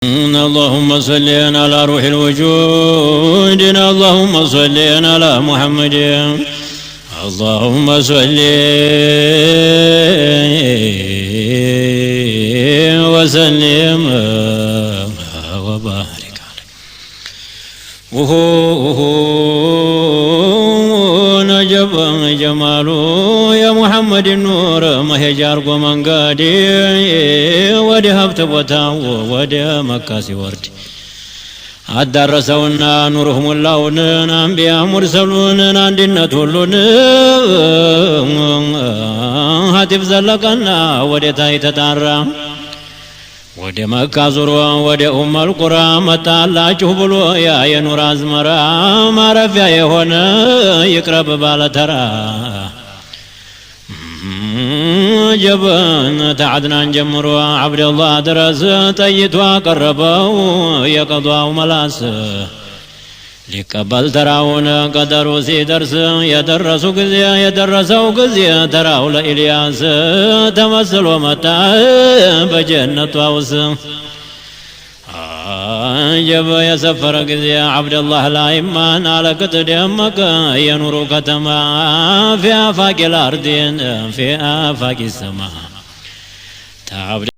اللهم صل على روح الوجود، اللهم صل على محمد، اللهم صل وسلم وبارك عليه. ነጀብ ጀማሉ የሙሐመድ ኑር መሄጃ አርጎ መንገድ ወደ ሀብት ቦታው ወደ መካ ሲወርድ አዳረሰውና ኑርህ ሙላውን አንቢያ ሙርሰሉን አንድነት ሁሉን ሀቲፍ ዘለቀና ወደ ታይ ተጣራ፣ ወደ መካ ዙሮ ወደ ኡመል ቁራ መጣላችሁ ብሎ ያ የኑር አዝመራ ማረፊያ የሆነ ይቅረብ ባለተራ። ጀበን ተዓድናን ጀምሮ ዓብደላህ ድረስ ጠይቶ አቀረበው የቀዷው መላስ ሊቀበል ተራውን ቀጠሩ ሲደርስ። የደረሱ ጊዜ የደረሰው ጊዜ ተራው ለኢልያስ ተመስሎ መጣ በጀነቷ ውስጥ። ጀበ የሰፈረ ጊዜ ዓብደላህ ላይማን አለቅጥ ደመቀ የኑሩ ከተማ في آفاق الأرض في آفاق السماء።